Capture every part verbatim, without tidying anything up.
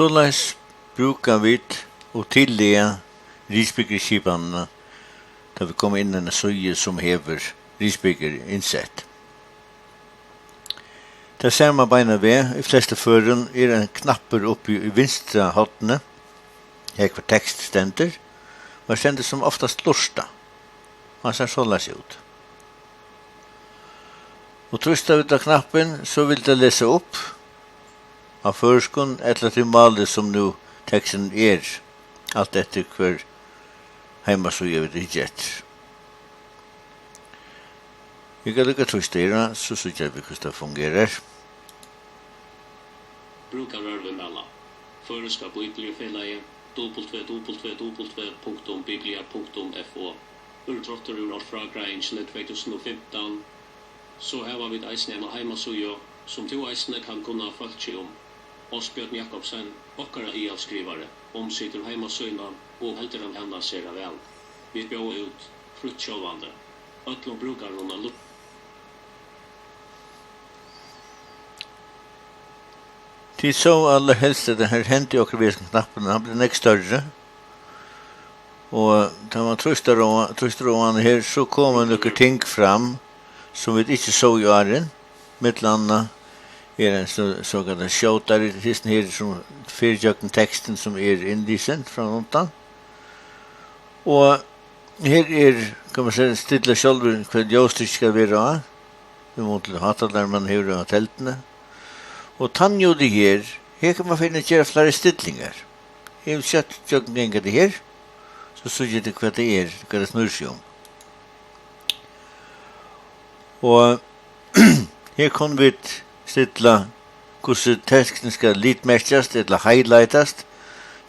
Soleiðis brúka vit og tillaga ReadSpeaker-skipanina, tá vit koma inn á eina síðu, sum hevur ReadSpeaker innsett. Tað sær mann beinan veg. Í flestu førum er ein knappur uppi í vinstra horni, har hvar tekst stendur, og har stendur sum oftast "Lurta". Hann sær soleiðis út. Og trýsta vit á knappin, so vil tað lesa upp á føroyskum ella tí máli, sum nú teksturin er, alt eftir hvør heimasíða vit hyggja eftir. Vit kunnu líka trýsta her, so síggja vit, hvussu tað fungerar. Brúkararviðmæla. Føroyska Bibliufelagið, W W W punktum biblia punktum F O. Úrdráttur úr Orðfrágreiðingini tvey túsund og fimtan. So hava vit eisini eina heimasíðu, sum tú eisini kann kunna fólki um. Ásbjørn Jakobsen, okkara aðalskrivari, umsitur heimasíðuna og heldur hann hana sera væl. Vit bjóða út, frítt sjálvandi, øllum brúkarum at lurta. Tit sóu allarhelst, at her hendi okkurt við hesum knappinum. Hann bleiv nógv størri. Og tá mann trýstir á, trýstir á hann her, so koma nøkur ting fram, sum vit ikki sóu áðrenn. Millum annað er ein so, sokallaður skjótari, hesin her, sum fer ígjøgnum tekstin, sum er innlisin frammanundan. Og her er, kann man siga, stilla sjálvur, hvat ljóstrykk skal vera á, í mun til hátalara, mann hevur á telduni. Og tann njóti her, her kann man fara inn og gera fleiri stillingar. Eg vil skjótt gjøgnumganga tað her, so síggja tit, hvat tað er, hvat tað snýr seg um. Og her kunnu vit stilla, hvussu tekstin skal litmerkjast ella highlightast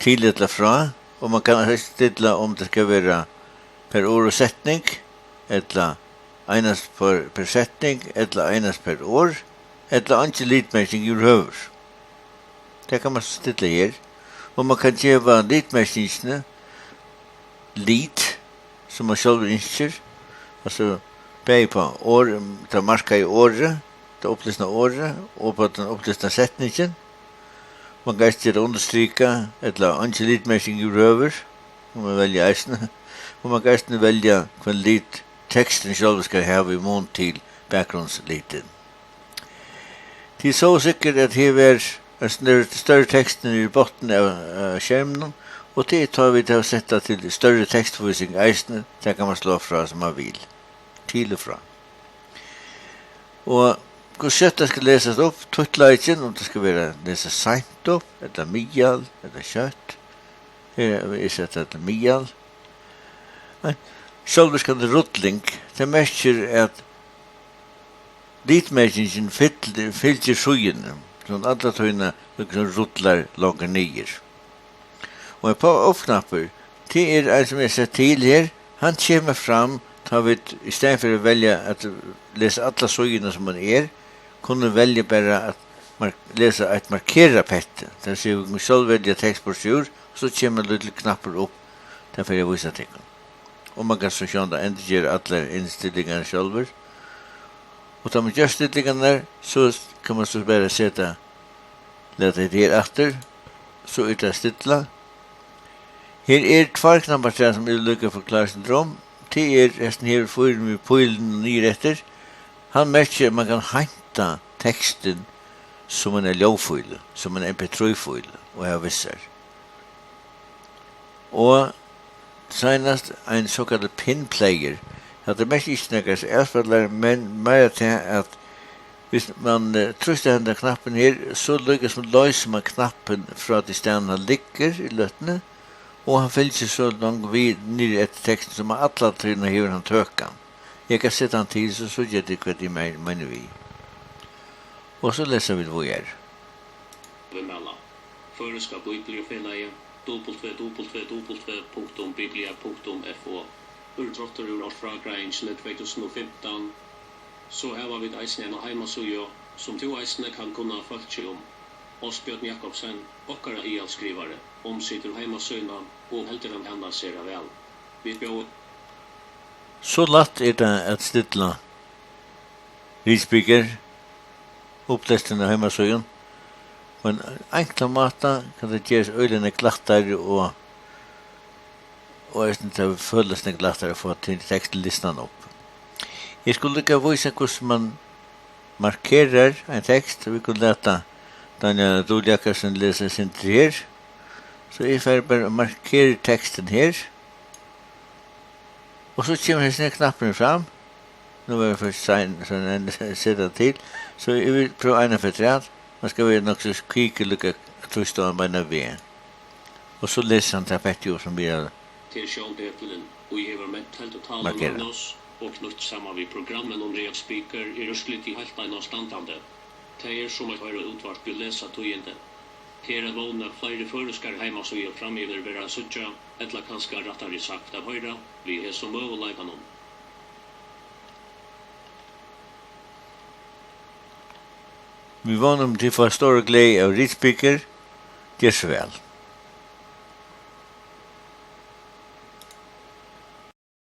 til ella frá, og mann kann stilla, um tað skal vera per orð og setning, ella einans per, per setning, ella einans per orð, ella eingin litmerking yvirhøvur. Tað kann mann stilla her. Og mann kann geva litmerkingini lit, sum mann sjálvur ynskir. Altso, bæði upp á orð, tað markaða orðið, tað upplisna orðið, og upp á tann upplisna setningin. Mann kann eisini gera undirstrika, ella eingin litmerking yvirhøvur, um mann velja eisini. Og mann kann eisini velja, hvønn lit teksturin sjálvur skal hava í mun til bakgrunnslitin. Tit sóu sikkurt, at her var ein størri, størri tekstur niðri í botni av, av skerminum, og tað er tá, vit hava sett tað til størri tekstvísing eisini. Tað kann mann slá frá, sum mann vil, til og frá. Og hvussu skjótt tað skal lesast upp, títtleikin, um tað skal vera lesa seint upp, ella miðal, ella skjótt. Her er sett til miðal. Nei, sjálvvirkandi rulling, tað merkir, at litmerkingin fyll-, fylgir síðuni, so alla tíðina líkasum rullar longur niður. Og ein pop-up-knappur, tað er ein, sum er sett til her. Hann kemur fram, tá vit, í staðin fyri at velja at lesa alla síðuna, sum hon er, kunnu velja bara at mar-, lesa eitt markerað petti. Tað vil siga, vit kunnu sjálv velja tekst burturúr, so kemur ein lítil knappur upp, tað fari eg at vísa tykkum. Og mann kann so sjálvandi endurgera allar innstillingar sjálvur. Og tá mann ger stillingarnar, so kann mann so bara seta, lata hetta her aftur, so er tað stillað. Her er tveir knappar afturat, sum eru líka forklaringssyndrom. Tað er hesin her fílur við pílin niður eftir. Hann merkir, at mann kann heinta tekstin sum eina ljóðfílu, sum eina M P trý-fílu, og hava við sær. Og seinast ein sokallaður pin player. Hatta merkir ikki nakrar avspælarar, men meira tað, at viss mann, eh, trýstir hendan knappin her, so líka sum loysir mann knappin frá tí staðnum hann liggur í løtuni, og hann fylgir so langt við niður eftir tekstin, sum alla tíðina hevur hann tøkan. Eg kann seta hann til, so síggja tit, hvat eg mein-, meini við. Og so lesa vit víðari. Viðmæla. Føroyska Bibliufelagið, W W W punktum biblia punktum F O. Úrdráttur úr Orðfrágreiðingini tvey túsund og fimtan. So hava vit eisini eina heimasíðu, sum tú eisini kann kunna fólki um. Ásbjørn Jakobsen, okkara aðalskrivari, umsitur heimasíðuna og heldur hann hana sera væl. Vit bjóða. So lætt er tað at stilla ReadSpeaker, upplesturin av heimasíðum. Á ein enklan máta kann tað gerast øgiliga nógv lættari og, og eisini tað følist nógv lættari at fáa te-, tekstin lisnan upp. Eg skal líka vísa, hvussu mann markerar ein tekst. Vit kunnu lata Dánjal Duhl Jakobsen lesa eitt sindur her. So eg fari bara at markera tekstin her. Og so kemur hesin her knappurin fram. Nú var eg for sein, so ein seta til. So eg vil prøva eina ferð afturat. Man skal vera nokk so kvikur, líka trýst á hann beinan veg. Og so lesur hann tað pettið upp, sum vit hava Til sjón Betulin, ið hevur ment teldutaluna Markera. Nós og knýtt saman við programmin um React Speaker, er úrslitið heilt einastandandi. Tað er sum at hoyra útvarp við lesa tíðindi. Tað er at vóna, at fleiri føroyskar heimasíður framyvir verða at síggja, ella kanska rættari sagt at hoyra, við hesum møguleikanum. Vit vóna, um tit fáa stóra gleði av React Speaker. Ger so væl.